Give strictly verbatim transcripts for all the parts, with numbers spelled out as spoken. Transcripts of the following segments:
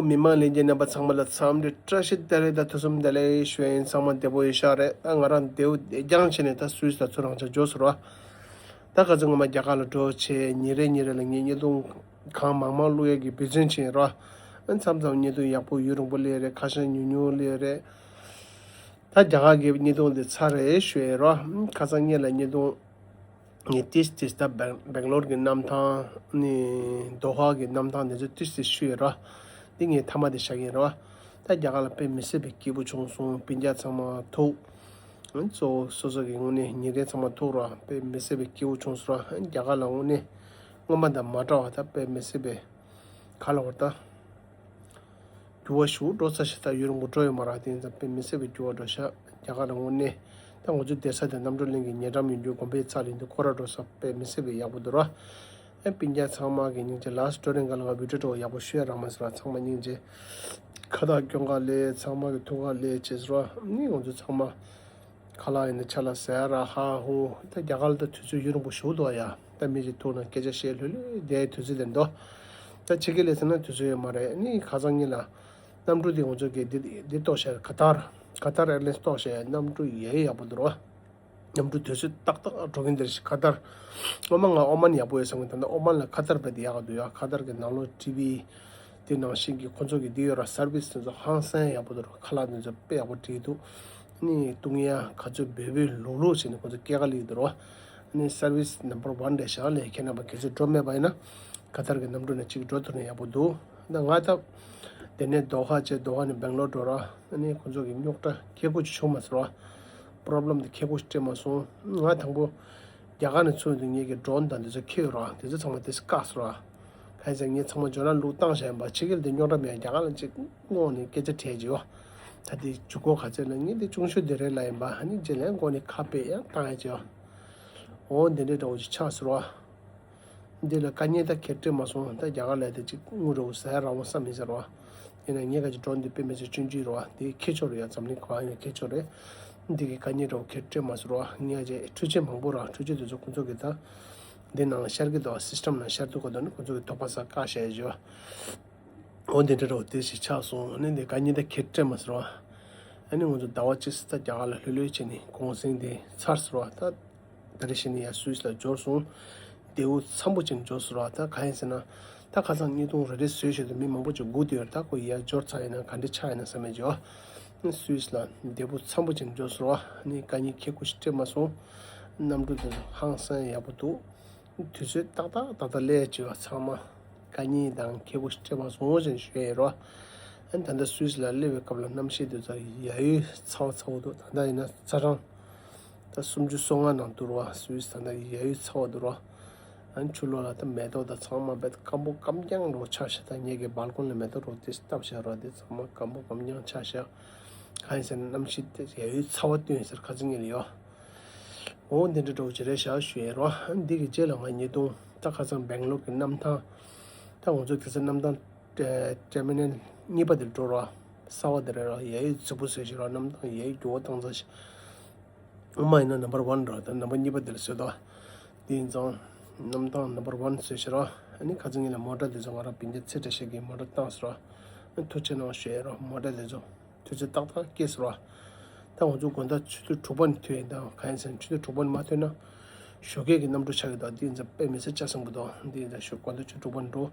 མི་མང་ལྷན་རྒྱས་རྣམ་པ་ཚང་མ་ལ་འཚམས་འདྲི་བཀྲ་ཤིས་བདེ་ལེགས་དང་ཐུགས་བསམ་བདེ་ལེགས་ཞུ་ཡ་ཡིན། ཚང་མ་བདེ་པོ་ཡོད་ཤག་རེད། ད་ང་རང་བདེ་པོ་བདེ་རྐྱང་བྱས་ནས་ད་སུད་སི་ལ་ཚུར་རང་ཅག་འབྱོར་སོང་ར། ད་ཁ་སང་ངོ་མ་རྒྱ་གར་ལ་འགྲོ་བྱས་ཉིན་རེ་ཉིན་རེ་ལ་ངས་བརྙན་ཐུང་གང་མང་མང་བླུག་ཡ་གི་འབད་བརྩོན་བྱས་ར། མཚམས་མཚམས་བརྙན་ཐུང་ཡག་པོ་ཡུན་རིང་པོ་སླེབས་རེད། ཁ་ཤས་ཉུང་ཉུང་སླེབས་རེད། ད་རྒྱ་གར་གྱི་བརྙན་ཐུང་འདི་ཚར་རེད་ཞུ་ཡ་ར། ཁ་སང་ངེད་ལ་བརྙན་ཐུང་ངས་ཏིས་ཏིས་ད་སྦེང་སྦེང་ལོར་གྱི་གནམ་ཐང་ནི་དོ་ཧ་གྱི་གནམ་ཐང་འདི་ཚོ་ཏིས་ཏིས་ཞུ་ཡ་ར། འདི་ངས་མཐའ་མ་དེ་བཞག་གི་ཡིན་ར། ད་རྒྱ་གར་ལ་དཔེ་མི་སྲིད་པའི་སྐྱིད་པོ་བྱུང་སོང་། སྤུན་ཀྱག་ཚང་མ་ཐུག་གཙོ་བོ་སོ་སོ་གི་ངོས་ནས་ཉིན་རེ་ཚང་མ་ཐུག་ར། དཔེ་མི་སྲིད་པའི་སྐྱིད་པོ་བྱུང་སོང་ར། རྒྱ་གར་ལ་དངོས་གནས་སྔོན་མ་དང་མ་འདྲ་བ་ད་དཔེ་མི་སྲིད་པའི་ག་ལ་བར་ད། འགྱུར་བ་ཞིག་འགྲོ་ཚར་ཤག་ད་ཡུན་རིང་པོ་འགྲོ་ཡོད་མ་རེད། དེ་ཡིན་ཙང་དཔེ་མི་སྲིད་པའི་འགྱུར་བ་འགྲོ་ཤག་རྒྱ་གར་ལ་དངོས་གནས་ད་ང་ཚོའི་བསྡད་ས་དེ་གནམ་གྲུ་གླིང་གི་ཉེ་འགྲམ་ཡིན་རྒྱུ་དགོངས་པའི་ཚ་ལིན་དུ་ཁོ་ར་འགྲོ་ས་དཔེ་མི་སྲིད་པའི་ཡག་པོ་འདུག་ར། ཨེ་སྤུན་ཀྱག་ཚང་མ་གི་སྙིང་རྗེ་ལགས། སོ་ཊི་རིང་ག་ལ་ང་བི་ཌིའོ་འགྲོ་ཡག་པོ་ཞུ་ཡ་རག་མ་སོང་ར། ཚང་མ་སྙིང་རྗེ། ཁ་བཏགས་སྐྱོན་ག་ལས་ཚང་མ་གི་ཐུགས་ག་ལས་བྱས་སོང་ར། ནི་ང་ཚོ་ཚང་མ། ཁ་ལག་ཡིན་ན་ཆ་ལ་ཟ་ཡ་ར་ཧ་ཧུ། ད་རྒྱ་གར་ལ་ད་དུས་ཚོད་ཡུན་རིང་པོ་ཞིག་འདུག་ཡ། ད་མི་གཅིག་ཐུག་ན་སྐད་ཆ་བཤད་ལྷོད་ལྷོད་བསྡད་དུས་ཚོད་དེ་འདུག་ད་ཕྱི་རྒྱལ་ལ་ཟེར་ན་དུས་ཚོད་ཡོད་མ་རེད། ནི་ཁ་སང་ཉིན་ལ་གནམ་གྲུ་དེ་ང་ཚོ་གི་འདི་འདི་གཏོགས་བྱས། ཀ་ཏར་ཀ་ཏར་ཨེར་ལེན་སི་གཏོགས་བྱས་གནམ་གྲུ་ཡ་ཡི་ཡག་པོ་འདུག་ར། གནམ་གྲུ་དུས་ཚོད་ཏག་ཏག་འགྲོ་གིན་འདིར་ཞིག་ཀ་ཏར། སྔོན་མ་ང་ཨོ་མན་ཡག་པོ་ཡོད་བསམ་གི། ད་ནི་ཨོ་མན་ལ་ཀ་ཏར་བས་དེ་ཡག་ག་འདུག་ཡ། ཀ་ཏར་གི་ནང་ལོགས་ཊི་ཝི་དེ་ནང་བཞིན་གྱི་ཁོ་ཚོ་གི་འདི་ཡོད་ར། སར་བིས་དེ་ཚོ་ཧང་སང་ཡག་པོ་འདུག་ར། ཁ་ལག་དེ་ཚོ་དཔེ་ཡག་པོ་བྲིས་འདུག་ནི་བཏུང་ཡ་ག་ཚོད་འབོལ་འབོལ་ལུག་ལུག་བྱས་ནས་ཁོ་ཚོ་སྐྱེལ་ག་སླེབས་འདུག་ར། ནི་སར་བིས་ནམ་བར་ཝན་རེད་ཤག་ལས། ཁྱེད་རྣམ་པ་གལ་སྲིད་འགྲོ་མེད་པ་ཡིན་ན་ཀ་ཏར་གི་གནམ་གྲུ་ནས་གཅིག་འགྲོ་ཐུབ་ན་ཡག་པོ་འདུག་ད་ང་ད་དེ་ནས་དོ་ཧ་བྱས། དོ་ཧ་ནས་སྦེང་ལོར་འགྲོ་ར། ནི་ཁོ་ཚོ་གི་རྙོག་དྲ་ཁྱད་པར་ཅིག་བྱུང་མ་སོང་ར། པོ་རོབ་ལེམ་དེ་ཁྱད་པར་ཅིག་སྤྲད་མ་སོང་། ང་དང་པོ་རྒྱ་གར་ནས་ཚུར་དུ་ངེད་ཀྱི་ཌོ་རོན་དང་དེ་ཚོ་ཁྱེར་ཡོད་ར། དེ་ཚོ་ཚང་མ་དེ་སྐག་སོང་ར། གང་ཡིན་ཟེར་ངས་ཚང་མ་ཇོ་ནལ་བླུགས་བཏང་བཞག་ཡིན་པ། ཕྱི་རྒྱལ་དེ་རྙོག་དྲ་མེད། རྒྱ་གར་ལ་ཅིག་སྔོན་ནས་སྐད་ཆ་དྲིས་བྱས་ཡོད། ད་དེ་འཇུག་སྒོ་ག་ཚོད་ལ་ངས་དེ་ཆུང་ཤོས་དེ་རེད་ལབ་ཡིན་པ། ཨ་ནི་རྗེས་ལ་མགོ་ནས་ཁ་དཔེ་ཡང་བཏང་ཡ་བྱས་ཡོད། འོ་འདི་འདྲའི་འདྲ་བོ་ཅིག་ཆགས་སོང་ར། འདི་ལ་དཀའ་ངལ་ད་ཁྱེད་སྤྲད་མ་སོང་། ད་རྒྱ་གར་ལ་དེ་གཅིག་དངུལ་རོགས་ཟ་ཡ་རང་བ་བསམ་མི་ཟེར་བ། ཡིན་ན་ངས་ག་ཅིག་འགྲོ་འདི་དཔེ་མི་སྲིད་སྐྱོན་བརྗོད་རེད་བ། འདི་ཁྱད་ཆོས་རེད་ཡ། འཛམ་གླིང་གང་ཡང་ཁྱད་ཆོས་རེད། འདི་གི་དཀའ་ངལ་འདྲ་བོ་ཁྱེད་སྤྲད་མ་སོང་ར། ངས་ཀྱི་འཕྲུལ་ཆས་མང་པོ་ར། འཕྲུལ་ཆས་དེ་ཚོ་ཁོང་ཚོ་གི་ད་འདི་ནང་ལ་ཤར་གི་འདུག་སི་སི་ཊམ་ནང་ཤར་འདུག་ག་འདུག་ནི་ཁོང་ཚོ་གི་དོགས་པ་ཟ་བཀག་བྱས་བྱས། འོ་འདི་འདྲ་འདྲ་བོ་དེ་ཞིག་ཆགས་སོང་། ཨ་ནི་འདི་དཀའ་ངལ་ད་ཁྱེད་སྤྲད་མ་སོང་ར། ཨ་ནི་ང་ཚོ་ཟླ་བ་གཅིག་ཙམ་ད་རྒྱ་གར་ལ་ལྷོད་ལྷོད་བྱས་ནས་གུང་སེང་དེ་ཚར་སོང་ར། ད། ད་རེས་བཞིན་ཡ་སུད་སི་ལ་འབྱོར་སོང་། བདེ་པོ་འཚམ་པོ་ཅིག་འབྱོར་སོང་ར། ད་གང་ཡིན་ཟེར་ན། ད་ཁ་སང་བརྙན་ཐུང་རེ་རེ་བཟོས་བཞིན་དུ་མི་མང་པོ་ཅིག་སྒུག་བསྡད་ཡོད་རེད། ད་ཁོ་ཡར་འབྱོར་ཚར་ཡིན་ན་ག་འདྲ་ཆགས་ཡིན་ན་བསམ་མེད་ཅིག་ཡོད། སུད་སི་ལ་བདེ་པོ་འཚམ་པོ་ཅིག་འབྱོར་སོང་ར། ནི་དཀའ་ངལ་ཁྱད་པར་ཅིག་སྤྲད་མ་སོང་། གནམ་གྲུ་དེ་ཚོ་ཧང་སང་ཡག་པོ་འདུག་དུས་ཚོད་ཏག་ཏག་ཏག་ཏག་སླེབས་བྱས་པ་ཚང་མ། དཀའ་ངལ་དང་ཁྱད་པར་ཅིག་སྤྲད་མ་སོང་ཞེས་ཞུ་ཡི་རོ། ཨ་ནི་ད་ལྟ་སུད་སི་ལ་སླེབས་པའི་སྐབས་ལ་གནམ་གཤིས་དེ་ཚོ་ཡ་ཡོད་ཚ་བ་ཚ་བོ་འདུག་ད་ལྟ་ཡིན་ན་ཚ་གྲང་ད་སུམ་ཅུ་སོ་ལྔ་ནང་འདུག་རོ། སུད་སི་ད་ལྟ་ཡ་ཡོད་ཚ་བ་འདུག་རོ། ཨ་ནི་ཕྱི་ལོགས་ལ་ད་མེ་ཏོག་དང་ཚང་མ་རྦད་སྐམ་པོ་སྐམ་རྐྱང་རོ་ཆགས་ཤག་ད་ངེད་ཀྱི་སྦལ་ཀོ་ནི་ལ་མེ་ཏོག་རོ་དེ་བཏབ་བཞག་རོ། དེ་ཚང་མ་སྐམ་པོ་སྐམ་རྐྱང་ཆགས་ཤག་གང་ཡིན་ཟེར་ན་གནམ་གཤིས་དེ་ཡ་ཡོད་ཚ་བ་སྟོན་ཟེར་ཁ་ཚིག་ངེད་ལ་ཡོད། འོ་འདི་འདྲ་འདྲ་བོ་ཅིག་རེད་ཤག་ཞུ་ཡས་རོ། འདི་གི་རྗེས་ལ་ང་ཉིས་སྟོང་ད་ཁ་སང་སྦེང་ལོར་གྱི་གནམ་ཐང་། ད་ང་ཚོ་དེ་ཚོ་གནམ་ཐང་ཊེ་ཊེར་མི་ནལ་གཉིས་པ་དེར་འགྲོ་རོ། གསར་པ་དེ་རེད་རོ། ཡ་ཡོད་རྫིག་པོ་བཟོས་ཤག་རོ། གནམ་ཐང་ཡ་ཡོད་འགྱུར་བ་བཏང་ཚར་ཤག་ཨོ་མ་ཡིན་ན་ནམ་བར་ཝན་རོ། ད་ནམ་བར་གཉིས་པ་དེར་བཟོས་ཏོ། དེ་ཡིན་ཙང་གནམ་ཐང་ནམ་བར་ཝན་བཟོས་ཤག་རོ། ཨ་ནི་ཁ་སང་ངེད་ལ་མོ་ཊ་དེ་ཚོ་ང་རང་སྤུན་ཀྱག་ཚེ་བཀྲ་ཤིས་ཀྱིས་མོ་ཊ་བཏང་ཟེར་རོ། ཨ་ཐུགས་རྗེ་གནང་ཞུ་ཡས་རོ། མོ་ཊ་དེ་ཚོ། དུས་ཚོད་ཏག་ཏག་སྐྱེལ་སོང་ར། ད་ང་ཚོ་དགོང་དག་ཆུ་ཚོད་དྲུག་པ་ནས་ཐོན་ཡིན། ད་གང་ཡིན་ཟེར་ན་ཆུ་ཚོད་དྲུག་པ་ནས་མ་ཐོན་ན་ཞོགས་ཀས་ཀྱི་གནམ་གྲུ་ཆགས་ཀྱི་འདུག་འདི་ཡིན་ཙང་དཔེ་མི་སྲིད་ཆ་ཚང་གི་འདུག་འདི་ཡིན་ཙང་ཞོགས་དགོང་དག་ཆུ་ཚོད་དྲུག་པ་ནས་འགྲོ།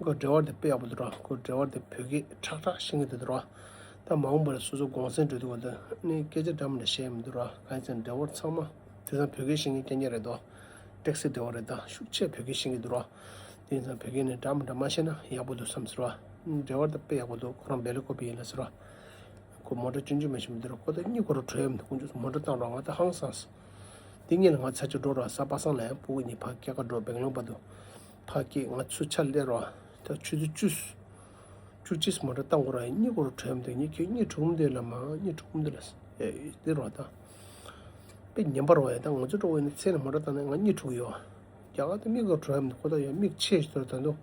ཁོ་ཌ་རའི་ཝར་དེ་དཔེ་ཡག་པོ་འདུག་ར། ཁོ་ཌ་རའི་ཝར་དེ་བོད་སྐད་ཁྲག་ཁྲག་ཤེས་ཀྱི་འདུག་ར། ད་མ་འོངས་པར་སོ་སོ་གུང་སེང་འགྲོ་དུས་སྒང་དེ་ནི་སྐད་ཆ་འདྲ་མི་འདྲ་བཤད་མི་འདུག་ར། གང་ཡིན་ཟེར་ན་ཌ་རའི་ཝར་ཚང་མ་དེང་སང་བོད་སྐད་ཤེས་མཁན་རྐྱང་རྐྱང་རེད་འདུག་ཊེག་སི་ཌ་རའི་ཝར་རེད། ད་ཤུགས་ཆེ་བོད་སྐད་ཤེས་ཀྱི་འདུག་ར། དེ་ཡིན་ཙང་བོད་སྐད་ནས་འདྲ་མི་འདྲ་མ་བཤད་ན་ཡག་པོ་འདུག་བསམ་ཟེར་བ། ཌ་རའི་ཝར་དེ་དཔེ་ཡག་པོ་འདུག་ཁོ་རང་སྦེལ་ཀོབ་ཡིན་ལབ་ཟེར་བ། ཁོ་མོ་ཊ་ཆུང་ཆུང་མ་ཞིག་མི་འདུག་ར། ཁོ་ད་གཉིད་ཁུག་རུ་བྲོས་མི་འདུག་ཁོང་ཚོས་མོ་ཊ་བཏང་རོགས། ང་ད་ཧང་སངས། དེ་ངེད་ལ་ང་ཚ་ཆུ་འགྲོ་རོགས། གཟའ་པ་སངས་ལ་ཡང་སྤུ་གུ་གཉིས་ཕར་སྐྱེལ་ག་འགྲོ། སྦེང་ལོར་བར་དུ་ཕར་སྐྱེལ། ང་ཚུར་ཕྱག་སླེབས་རོགས། ད་ཆུ་ཚོད་བཅུ། བཅུ་གཅིག་མོ་ཊ་བཏང་དགོས་ར། གཉིད་ཁུག་རུ་བྲོས་མི་འདུག་ངས་ཁྱོད་གཉིད་འཁྲུག་མི་འདུག་ལབ། མ་གཉིད་འཁྲུག་མི་འདུག་ལབ། ཨེ་དེ་རོགས་ད། དཔེ་ངན་པ་རོགས་ཡ། ད་ང་ཚོ་འགྲོ་བའི་ནི་ཚེ་ནས་མོ་ཊ་བཏང་ནས་ང་གཉིད་འཁྲུག་ཡོད། རྒྱ་གར་དུ་མིག་གིས་འགྲོ་ཡ་མི་འདུག་ཁོ་ད་ཡ་མིག་ཕྱེ་ཞིག་འདུག་ད་འདུག་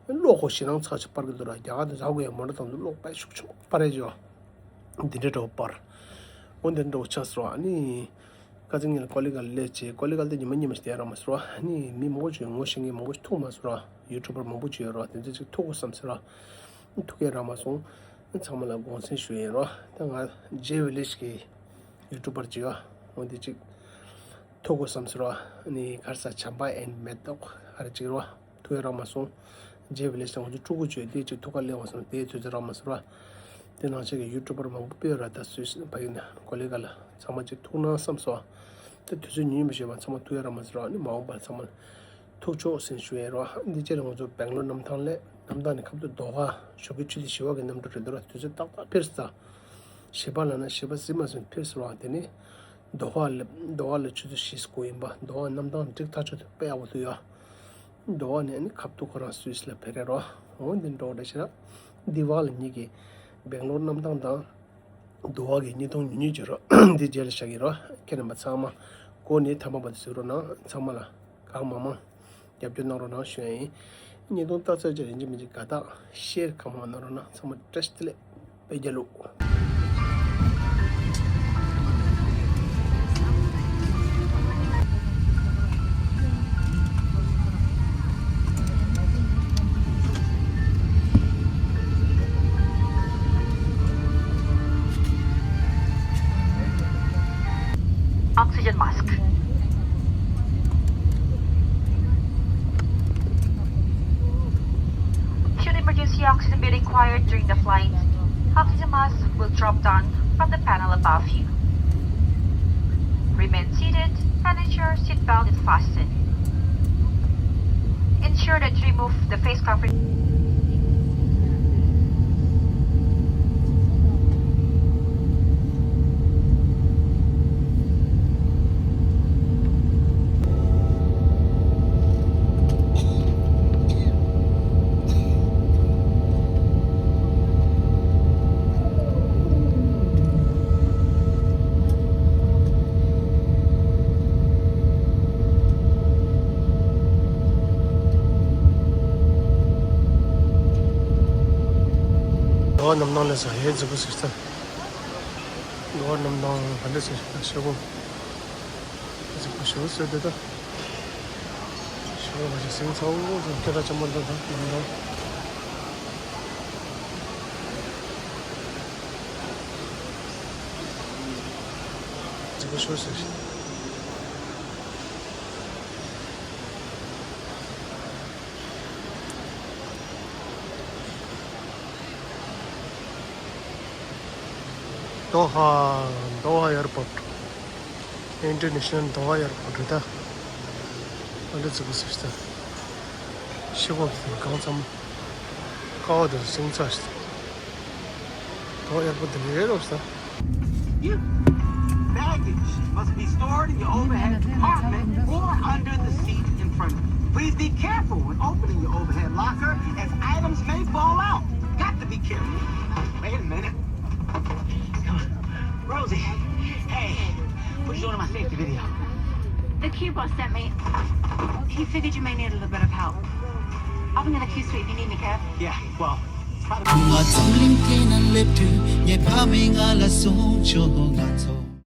གློག་ཁོ་ཞེ་སྡང་ཚ་ཞིག་སྤར་གི་འདུག་ར། རྒྱ་གར་དུ་ཟ་དགོས་ཡ་མོ་ཊ་བཏང་འདུག་གློག་དཔེ་ཤུགས་ཆེན་པོ་སྤར་ཡ་ཅིག་ཡོད། འདི་འདྲའི་འདྲ་བོ་སྤར། འོ་འདི་འདྲ་བོ་ཆགས་སོང་ར། ཨ་ནི་ཁ་སང་ངེད་ལ་ཀོ་ལི་གྷལ་སླེབས་བྱས། ཀོ་ལི་གྷལ་དེ་ཉི་མ་གཉིས་མ་ཞིག་བསྡད་རག་མ་སོང་ར། ཨ་ནི་མི་མང་པོ་ཅིག་ངོ་ཤེས་མཁན་མང་པོ་ཞིག་ཐུག་མ་སོང་ར། ཡུ་ཊུབ་པར་མང་པོ་ཅིག་ཡོད་ར། དེ་ཚོ་ཅིག་ཐུག་དགོས་བསམ་སོང་ར། ཐུགས་ཁྱད་རག་མ་སོང་། ཚང་མ་ལ་དགོངས་སེལ་ཞུ་ཡིན་རོ། ད་ང་ཇེ་ཝི་ལེཇ་གི་ཡུ་ཊུབ་པར་ཅིག་ཡོད། འོ་འདི་ཅིག་ཐུག་དགོས་བསམ་ཟེར་རོ། ནི་གར་ས་བྱམས་པ་ཨེན་མེ་ཏོག་ཧ་ར་ཅིག་རོ། ཐུགས་ཁྱད་རག་མ་སོང་། ཇེ་ཝི་ལེཇ་དང་ང་ཚོ་ཕྲུ་གུ་ཅོས་དེ་ཅིག་ཐུག་ག་ལེ་བ་སོང་དེ་ཐུགས་ཁྱད་རག་མ་སོང་རོ། དེ་ནང་ཆེ་གི་ཡུ་ཊུབ་པར་མང་པོ་སྤེལ་ར། ད་སུས་ཕ་གི་ན་གོ་ལེ་ག་ལ་ཚང་མ་ཅིག་ཐུག་ན་བསམ་སོང་། ད་དུས་ཚོད་ཉུང་ཉུང་མི་ཤེས་པ་ཚང་མ་ཐུགས་ཁྱད་རག་མ་སོང་རོ། ནི་མ་འོངས་པར་ཚང་མ་ཐུག་ཆོག་ཟེར་ཞུ་ཡས་རོ། འདི་རྗེས་ལ་ང་ཚོ་སྦེང་ལོར་གནམ་ཐང་སླེབས། གནམ་ཐང་ནས་ཁ་ཐུག་རྡོ་ཁ་ཞོགས་ཀའི་ཆུ་ཚོད་བཞི་པ་གི་གནམ་གྲུ་རེད་འདུག་ར། དུས་ཚོད་ཏག་ཏག་ཕེབས་ས། བཞི་པ་ལ་ན་བཞི་པ་ཟིན་མ་ཟིན་ཕེབས་སོང་ར། དེ་ནས་རྡོ་ཁ་སླེབས། རྡོ་ཁ་ལ་ཆུ་ཚོད་བཞི་སྐོར་ཡིན་པ། རྡོ་ཁ་གནམ་ཐང་འགྲིག་ཐག་ཆོད་དུ་དཔེ་ཡག་པོ་འདུག་ཡ། རྡོ་ཁ་ནས་ནི་ཁ་ཐུག་ཁོ་རང་སུད་སི་ལ་ཕེབས་རེད་རོ། འོ་འདི་འགྲོ་འདྲ་ཞིག་ར། འདི་བ་ལ་ཉིད་ཀྱི་སྦེང་ལོར་གནམ་ཐང་དང་། རྡོ་ཁ་གི་གཉིས་སྟོང་ཉུང་ཉུང་བྱེད་རོགས། འདི་རྗེས་ལ་བཞག་གི་རོགས། ཁྱེད་རྣམ་པ་ཚང་མ་སྒོ་ནས་ཐ་མ་བར་དུ་གཟིགས་རོགས་གནང་། ཚང་མ་ལ་གང་མང་མང་རྒྱབ་སྐྱོར་གནང་རོགས་གནང་ཞུ་ཡ་ཡིན། བརྙན་ཐུང་ལྟ་ཚར་རྗེས་ཡིན་གཅིག་མིན་གཅིག་དགའ་རྟགས་ཤེར་གང་མང་གནང་རོགས་གནང་། ཚང་མ་བཀྲ་ཤིས་བདེ་ལེགས། བོད་རྒྱལ་ལོ། Oxygen mask. Should emergency oxygen be required during the flight, oxygen mask will drop down from the panel above you. Remain seated and ensure seat belt is fastened. Ensure that you remove the face covering. ལོ་གནམ་ཐང་ལས་ས་ཧེ་རྫིག་པོ་ཟེར་ས། ལོ་གནམ་ཐང་ག་འདྲ་ཟེར་ཤོག་གོ། རྫིག་པོ་ཞེ་པོ་ཟེར་འདུག་ད། ཞེ་པོ་མ་ཞིག་སེང་ཚ་བོ་ཚོ་སྐད་གྲགས་ཆེན་པོ་འདུག་ད་གནམ་ཐང་། རྫིག་པོ་ཞེ་པོ་ཟེར། དོ་ཧ། དོ་ཧ་ཨེར་པོར་ཊི། ཨིན་ཊར་ནེ་ཤ་ནལ་དོ་ཧ་ཨེར་པོར་ཊི་རེད་ད། ཨ་འདྲ་ཙི་གུ་ཟེར་ད། ཤི་བོ་གང་ཙམ། ཀའོ་དང་སིང་ཚ་ཞིག་ད། དོ་ཧ་ཨེར་པོར་ཊི་འདི་ལས་རོགས་ད། You. Baggage must be stored in your overhead compartment or under the seat in front of you. Please be careful when opening your overhead locker, as items may fall out. Got to be careful. Wait a minute. Come on. Rosie, hey, put you on my safety video. The Q boss sent me. He figured you may need a little bit of help. I'll be in the Q suite if you need me, Kev. Yeah, well, it's probably. ང་འཛམ་གླིང་སྟེང་ན་སླེབས་དུས་ངའི་ཕ་མས་ང་ལ་གསུངས་བྱུང་། ང་ཚོ།